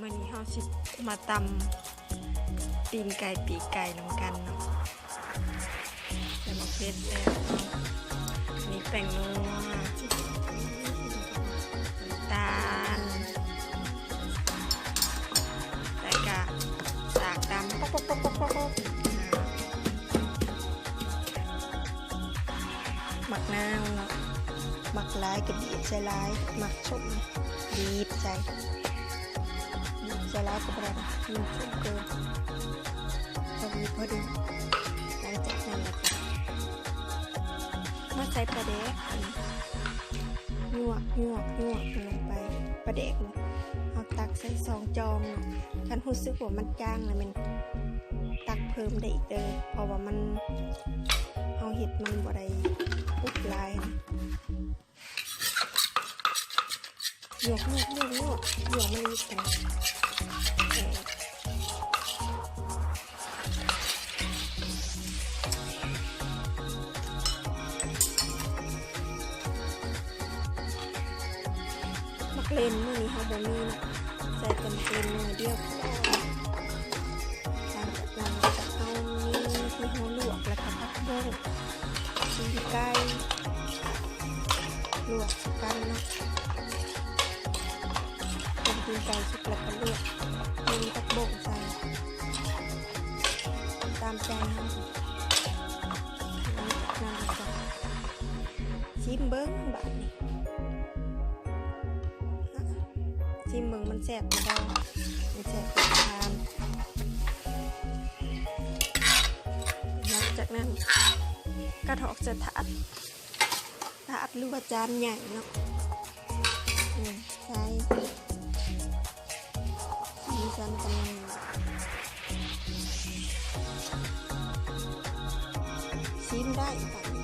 ມື້ນີ້ເຮົາຊິມາຕຳຕີນໄກ່ ປີກໄກ່ນຳກັນເນາະ. ໃສ່ໝາກເຜັດແລ້ວ ນີ້ແປ້ງນົວ ນ້ຳຕານ ແລ້ວກະສາກຕຳ ປົກໆໆໆໆ ໝາກນາວເນາະ ມັກຫຼາຍກະບີບໃສ່ຫຼາຍ ມັກສົ້ມບີບໃສ່ ບີບໃສ່ຫຼາຍກະບໍ່ໄດ້ ມັນສົ້ມເກີນ ພໍດີ ພໍດີ. ຫຼັງຈາກນັ້ນລະກະມາໃສ່ປາແດກ ຍວກ ຍວກ ຍວກລົງໄປ. ປາແດກນີ້ເຮົາຕັກໃສ່ສອງຈອງເນາະ ຄັນຮູ້ສຶກວ່າມັນຈາງລະແມ່ນຕັກເພີ່ມໄດ້ອີກເດີ ເພາະວ່າມັນ ເຮົາເຮັດມັນບໍ່ໄດ້ອຸກຫຼາຍ. ຍວກ ຍວກ ຍວກ ຍວກ ຍວກມັນອີກ ເອີ ໝາກເລັ່ນມື້ນີ້ເຮົາບໍ່ມີເນາະ ໃສ່ແຕ່ໝາກເລັ່ນໜ່ວຍດຽວພໍ. ຫຼັງຈາກນັ້ນລະກະເອົານີ້ທີ່ເຮົາລວກ ລະກະຜັກບົ້ງ ຕີນໄກ່ ລວກກັນເນາະ ຕົ້ມຕີນໄກ່ສຸກລະກະລວກ ມີຜັກບົ້ງໃສ່ຕາມໃຈເຮົາ. ຫຼັງຈາກນັ້ນລະກະຊິມເບິ່ງບາດນີ້ ຊິມເບິ່ງມັນແຊບບໍ່ ມັນແຊບບໍ່ ຫຼັງຈາກນັ້ນກະຖອກໃສ່ຖາດ ຖາດ ຫຼືວ່າຈານໃຫຍ່ເນາະ ໃສ່ສີສັນກັນ ຊີມໄດ້ ບາດນີ້